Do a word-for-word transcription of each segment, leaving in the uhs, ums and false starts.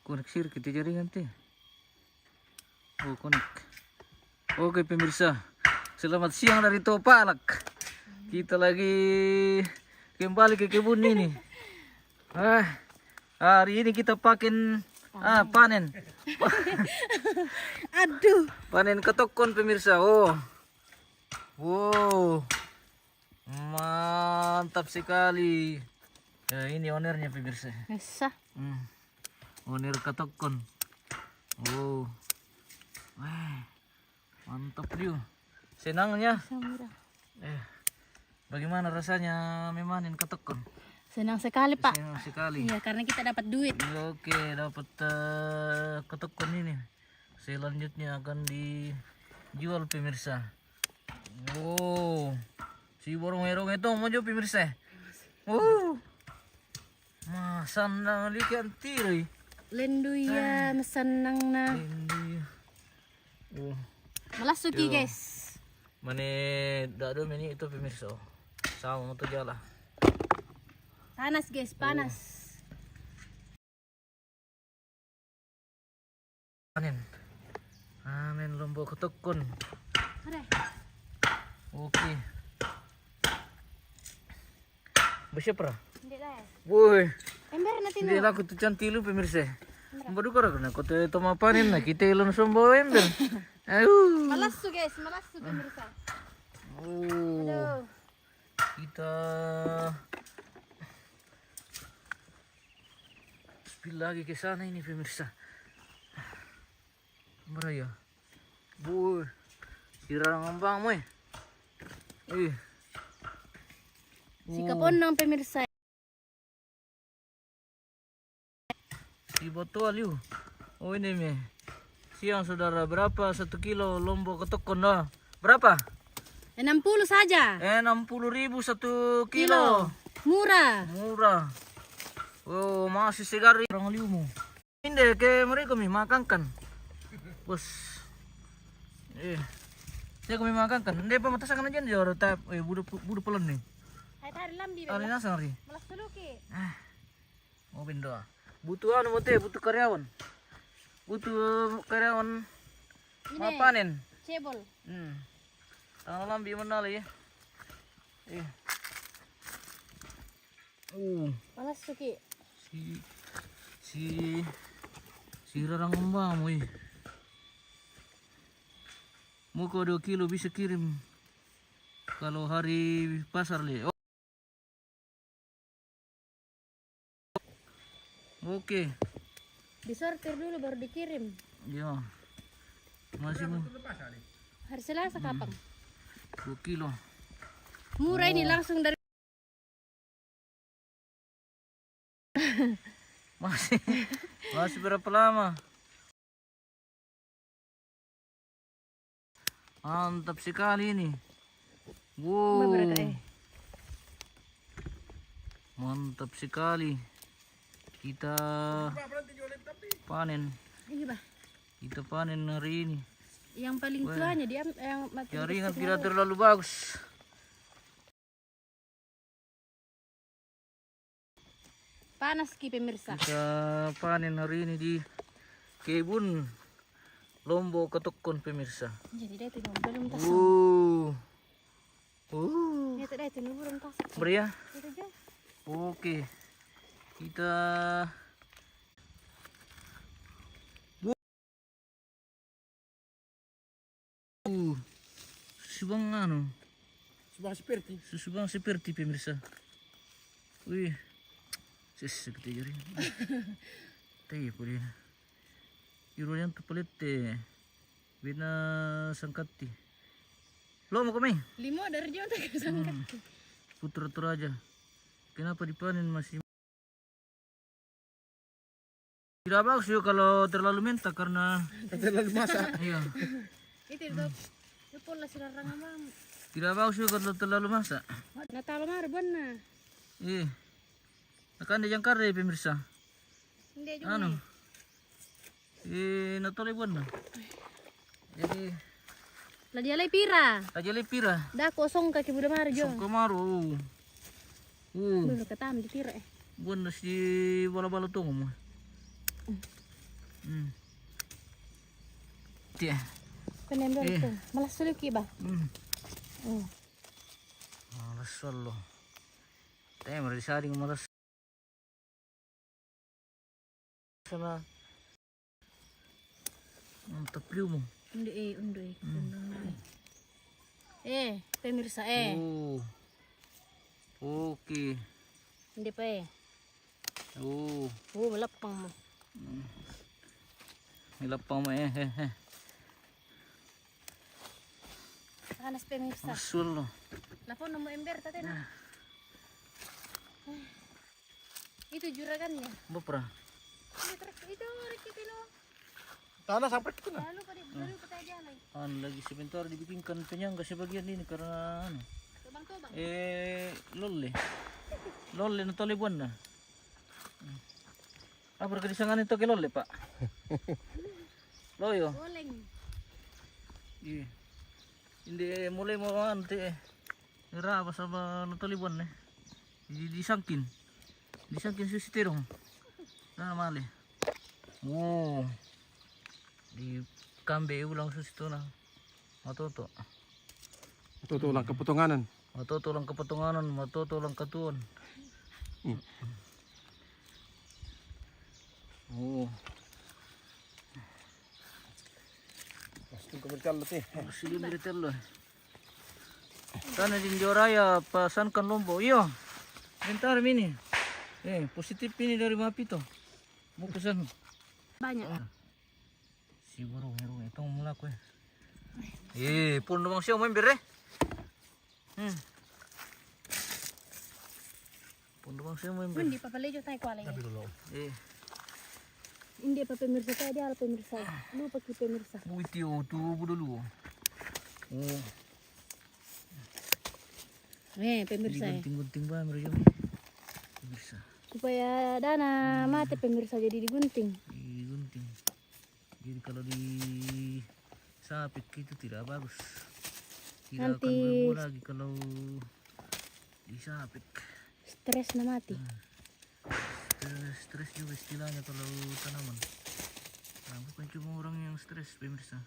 Konek sir kita jaringan te. Oh, konek. Oke, pemirsa, selamat siang dari Topalak. Kita lagi kembali ke kebun ini. Ah, hari ini kita pakai, ah, panen. Aduh. Panen ketokkon, pemirsa. Oh. Wow. Mantap sekali. Ya, ini ownernya, pemirsa. Esa. Hmm. Owner ketokkon. Oh. Wah. Mantap, Liu. Senangnya. Samura. Eh. Bagaimana rasanya memanen ketokkon? Senang sekali, Pak. Senang sekali. Iya, karena kita dapat duit. Iya, oke, dapat, eh, ketokkon ini. Selanjutnya akan dijual, pemirsa. Oh. Si borong erong itu mau jual, pemirsa. Oh. Masannang liki antiri. Lendu ya, masannang na. Ini. Oh. Malassu ki, Tuh. Guys. Mane dado meni itu, pemirsa. Sama tu jala. Panas, guys, panas. Panen. Panen lombok ketokkon. Ada. Oke. Besi apa? Ndeq dah. Woi. Ember nanti Ini laku tu cantik lu, pemirsa. Baru kau kena kau tu toma panen nah, kita ilon sombo ember. Aduh. Malassu, guys, malassu, pemirsa. Oh. Aduh. Kita spill lagi ke sana ini, pemirsa. Meraya. Bu, sirang ngembang, moy. Eh. Si kaponnang, pemirsa. Si Botoa liu. Oh, ini mi. Siang, saudara, berapa satu kilo lombok ketokkon dah? Berapa? Enam puluh saja. Enam puluh ribu satu kilo. Murah. Murah. Oh, masih segar orang liumu. Inde ke mereka mi makangkan. Bos. Eh. Saya kami makangkan. Inde pematasan aja nih orang tap. Eh, budu budu pelan nih. Hai, tadi lambi. Hari nasang hari. Malassu luki. Oh, pindah. Butuh anu, Bote, butuh karyawan. Butuh karyawan. Ini. Mau panen. Cebol. Hmm. Tangan lambi menali ya. Eh. Uh, Malassu ki. si si si rarang kembang, wih. Mau kau dua kilo bisa kirim. Kalau hari pasar le. Oh. Oke. Disortir dulu baru dikirim. Iya. Masih mau Hari Selasa kapan? Dua kilo. Murah ini, langsung dari Masih masih berapa lama? Mantap sekali ini. Wow. Beberapa, eh. Mantap sekali. Kita panen. Ini, Bah. Kita panen hari ini. Yang paling tuanya dia yang mati. Jaringan tidak terlalu bagus. Panas ki, pemirsa. Kita panen hari ini di kebun Lombok Ketokkon, pemirsa. Jadi dia itu belum tas. Uh. Uh. Dia tidak itu belum tas. Meriah. Itu aja. Oke. Kita Uh. Subang anu. Subang seperti. Subang seperti, pemirsa. Wih. Sis, seperti jari. Tei pulih. Iru yang tu pelete. Bina sangkati. Lo mau kami? Lima dari dia tak kesangka. Putra Toraja. Kenapa dipanen masih? Tidak bagus juga kalau terlalu mentah karena Terlalu masak. Iya. Itu itu. Itu pola silarang abang. Tidak bagus juga kalau terlalu masak. Natal mar buanna. Iya. Akan dijangkar deh, pemirsa. Ndeq juga. Anu. Eh, natole buanna. Jadi Lah dia lai pira? Aja le pira. Dah kosong kaki buda mar jo. Songko maru. Uh. Belum ketam di tira eh. Buanna si bala-bala tongo mo. Hmm. Tiya. Kena ambil Eh. tu. Malas sulit ki ba. Hmm. Hmm. Malas solo. Tayo, malas saring, malas. Sana. Mantap liu mo. Undo eh, undo eh. Hmm. Undo eh. Eh, pemirsa eh. Oh. Oke. Hindi pa eh. Oh. Oh, malapang mo. Hmm. Malapang mo eh, eh, eh. Panas pemirsa. Masul lo. Lapon mo ember, tate na. Itu juragannya. Bapra. Itu truk, itu truk itu lo. Tanah sampai itu na. Lalu pada, lalu pada jalan. An lagi sebentar dibikinkan penyangga sebagian ini karena anu. Tobang-tobang. Eh, lolle. Lolle na tole buanna. Apa ka disangan itu ke lolle, Pak? Loyo. Boleng. Iya. Inde mulai mau anu te. Ira apa sama na tole buanna. Di, disangkin. Disangkin susi terong. Na male. Wow. Di kambe ulang susi tona. Matoto. Matoto ulang kapotonganan. Matoto ulang kapotonganan, matoto ulang katuon. Hmm. Oh. Mas tu kamercallo te. Mas tu kamercallo. Tana din joraya pasankan lombo. Iyo. Bentar mini. Eh, positif ini dari Mapito. Mau pesan. Banyak. Ah. Si burung, burung itu mulak we. Eh, pun doang siang main bere. Hmm. Pun doang siang main bere. Hindi pa pala yung tayo kwala Tapi yun. Dulu. Eh. Hindi pa pemirsa tayo, dia pemirsa. Lupa ki pemirsa. Wih, tio tu dulu. Oh. Eh, pemirsa. Gunting-gunting ba, meron. Pemirsa. Supaya dana mate pemirsa jadi digunting. Digunting. Jadi kalau disapit itu tidak bagus. Tidak akan Nanti berbuah lagi kalau disapit. Stres na mati. Hmm. Stres, stres juga istilahnya kalau tanaman. Nah, bukan cuma orang yang stres, pemirsa.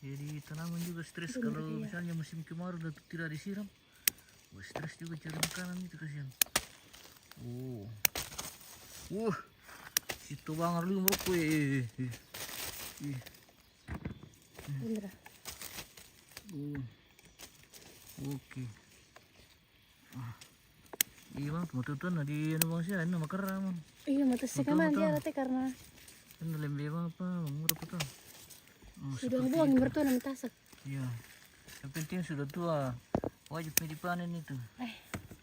Jadi tanaman juga stres kalau misalnya musim kemarau dan tidak disiram. Wah, stres juga cari makanan itu, kasihan. Oh. Wah. Situ bangar lu merokok. Eh, eh, eh. Eh. Indra. Oh. Oke. Ah. Iya, Bang, mau tutuan di anu, Bang, sih, anu, makerang, Bang. Iya, mau tes sih, Betul, kan, betul. Dia latih karena Kan lembe, Bang, apa, Bang, murah apa tuh? Oh, sudah seperti buang itu. Bertuah nama tasak. Iya. Yang penting sudah tua. Wajib mi dipanen itu. Eh.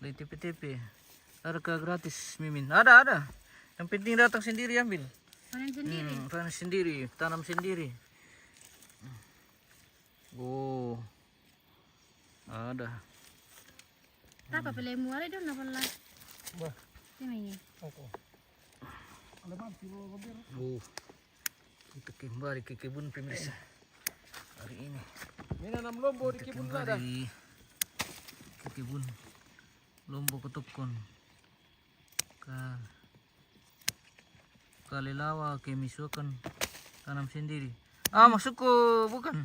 Lai tepe-tepe. Ada kah gratis, Mimin? Ada, ada. Yang penting datang sendiri ambil. Panen sendiri. Hmm, panen sendiri, tanam sendiri. Oh. Ada. Tapa pele muare dong na pala. Bah. Ini. Oke. Ada mati lo, Robert. Oh. Kita kembali ke kebun, pemirsa. Hari ini. Mina nam lombo di kita kebun kembali lada. Ke kebun. Lombo kotokon. Ka, kalelawa ke misuakan tanam sendiri. Ah, masukku bukan.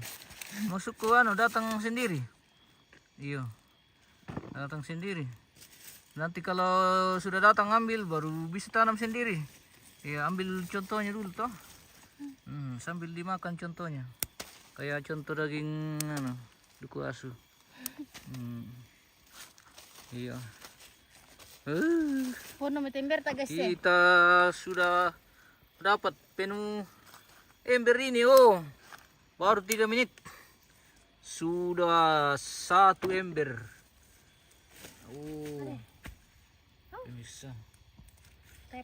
Masukku anu, datang sendiri. Iyo. Datang sendiri. Nanti kalau sudah datang ambil, baru bisa tanam sendiri. Ya, ambil contohnya dulu, toh. Hmm, sambil dimakan contohnya. Kayak contoh daging, anu, duku asu. Hmm. Iya. Eh. Pono mo ember ta, guys, eh? Kita sudah dapat penuh ember ini, oh. Baru tiga menit. Sudah satu ember. Oh. Pemirsa.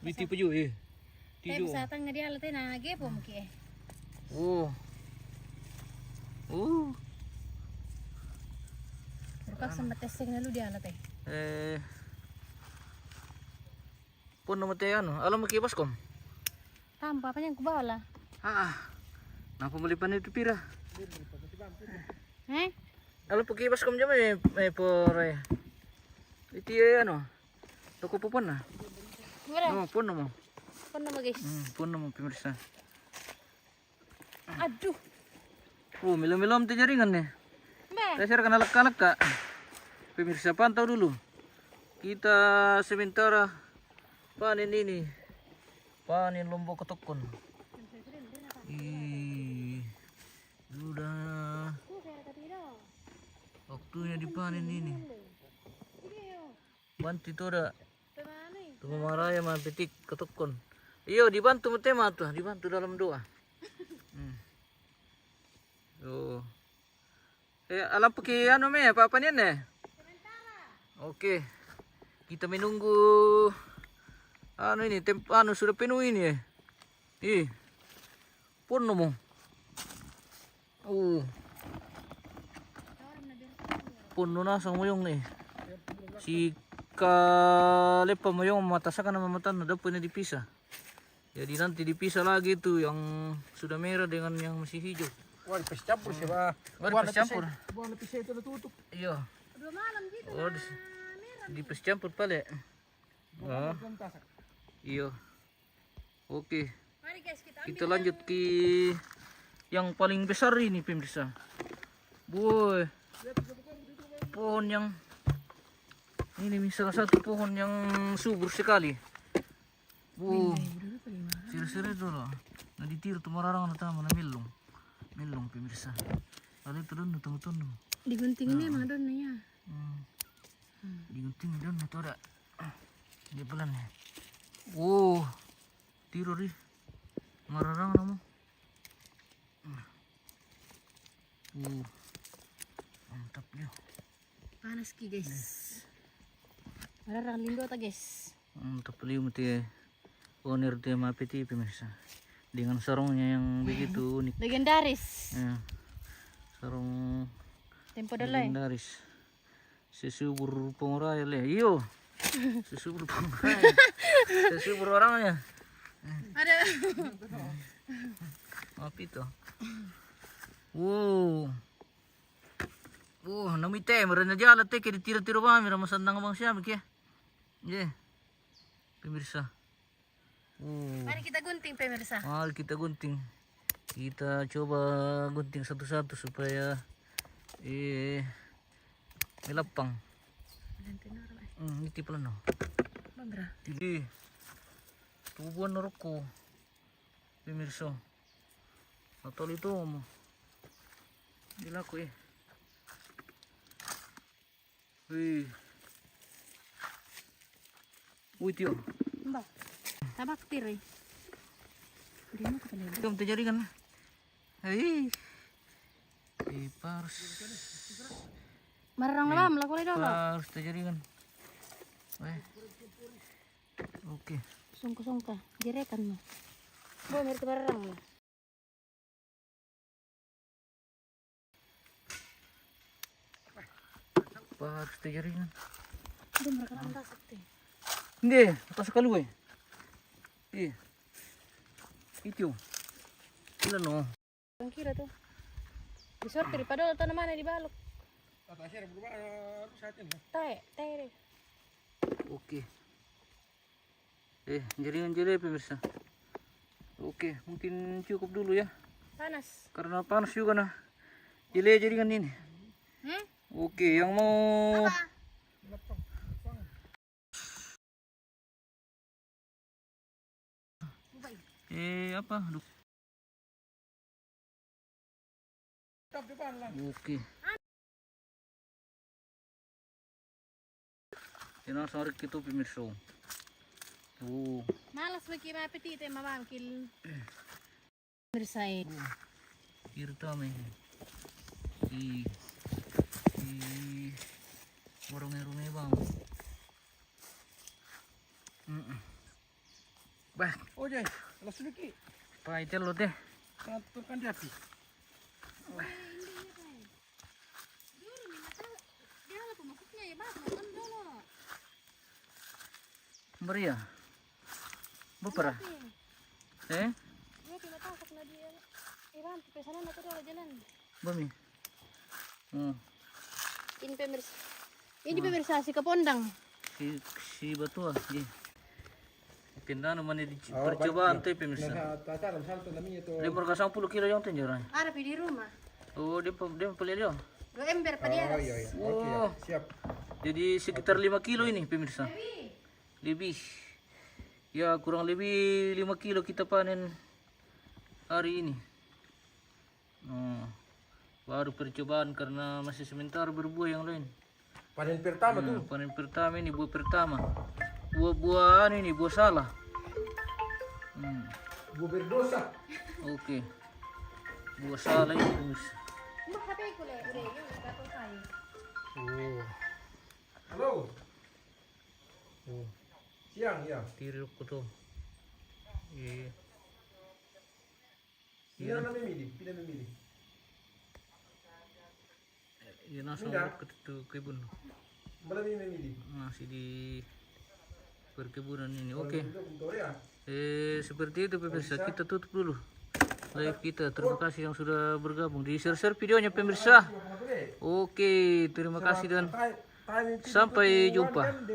Wih, tipu juga, eh. Tipu. Saya bisa tangga dia alat na gepo mungkin, eh. Oh. Oh. Rupak sempat testing lalu dia alat, eh. Eh. Pun nomor te anu, alam ke baskom. Tampa apa yang kubawa lah. Ah. Napa melipan itu pira? Eh? Alam ke baskom jam eh, eh, por, eh. Itu ya, anu. Toko pupun na. Mura. No, pun mo. Pun mo, guys. Hmm, pun mo, pemirsa. Aduh. Oh, melo-melo te jaringan nih. Saya share kena leka-leka. Pemirsa, pantau dulu. Kita sementara panen ini. Panen lombok ketokkon. Ih, sudah waktunya dipanen ini. Bantu itu ada. Tuma maraya ma petik ketokkon. Iyo, dibantu mate ma tu, dibantu dalam doa. Hmm. Oh. Eh, alam pake anu me, apa-apa ni ne? Oke. Kita menunggu anu ini, temp anu sudah penuh ini. Ih. Ponno mo. Uh. Ponno nasang moyong nih. Si kalepa moyong matasakana mamatanna, dapat ini dipisah. Jadi nanti dipisah lagi itu yang sudah merah dengan yang masih hijau. Wah, dipes campur sih, Pak. Wah, dipes campur. Buah lepis itu udah tutup. Iya. Dua malam gitu. Oh, di, dipes campur pale. Oh. Iya. Oke. Mari guys, kita ambil. Kita lanjut ke yang paling besar ini, pemirsa. Boy. Pohon yang ini nih, salah satu pohon yang subur sekali. Wow. Siri-siri itu loh. Nah, ditiru tu mararang na tama na melong. Melong, pemirsa. Ada itu dong, tunggu-tunggu. Digunting ini emang dong ya. Hmm. Digunting dong itu ada. Dia pelan ya. Wow. Tiru ri. Mararang na mo. Uh. Mantap dia. Panas ki, guys. Mararang lindo ta, guys. Mantap liu mate owner te mapeti, pemirsa. Dengan sarungnya yang begitu unik. Legendaris. Ya. Sarung tempo dalae. Legendaris. Sesubur pangurae le. Iyo. Sesubur pangurae. Sesubur orangnya. Ada. Apa itu? Wow. Wow, namite marana jala te ke ditiro-tiro ba mira masandang bang siapa ke. Ye. Pemirsa. Uh. Mari kita gunting, pemirsa. Mari kita gunting. Kita coba gunting satu-satu supaya eh melapang. Hmm, ini tipe leno. Bagra. Tinggi. Tubuhan noroko. Pemirsa. Atau itu mau. Dilaku eh. Wih. Wih, tio. Mbak. Tabak tiri. Dia mau kita lihat. Itu jaringan. Hei. Ipars. Mararang na ba, melaku lai dolo. Ipars tu jaringan. Weh. Oke. Sungka-sungka, jerekan mo. Bo, merti mararang mo. Pas tu jaringan. Dia mereka lang tasak te. Nde, atas kalu eh. Iya. Itu. Gila no. Ang kira tu. Disortir pa dolo tanaman di balok. Tae, tae deh. Oke. Eh, jaringan jele, pemirsa. Oke, mungkin cukup dulu ya. Panas. Karena panas juga nah. Jele jaringan ini. Hmm? Oke, yang mau apa? Eh, apa? Aduh. Oke. Ina sarik itu, pemirsa. Oh. Malas lagi ma peti te mabangkil. Pemirsa eh. Kiri tama ini. Di, di warung-warung bang. Mm-mm. Bah. Oh, jai. Alas sedikit. Pai tello te. Kan di api. Maria. Bapara. Eh? Bami. Hmm. Ini pemirsa. Ini pemirsa si kapondang. Si, si batua, iya. Tenda mana di percobaan tu, pemirsa. Lima ratus enam puluh kilo yang tenjor. Ada di rumah. Oh, dia pembeli dia. Dua ember pada dia. Oh, iya, iya. Oke, ya. Siap. Jadi sekitar lima kilo ini, pemirsa. Lebih. Ya, kurang lebih lima kilo kita panen hari ini. Oh, baru percobaan karena masih sementara berbuah yang lain. Panen pertama tuh. Panen pertama ini, buah pertama. Buah-buahan ini, buah salah. Hmm. Buah berdosa. Oke. Buah salah ini, pemirsa. Oh. Halo. Oh. Siang, ya. Tiru ko to. Iya. Iya. Pina memilih, pina memilih. Iya, langsung ke kebun. Masih di perkebunan ini. Oke. Eh, seperti itu, pemirsa. Kita tutup dulu live kita. Terima kasih yang sudah bergabung. Di-share-share videonya, pemirsa. Oke, terima kasih dan sampai jumpa.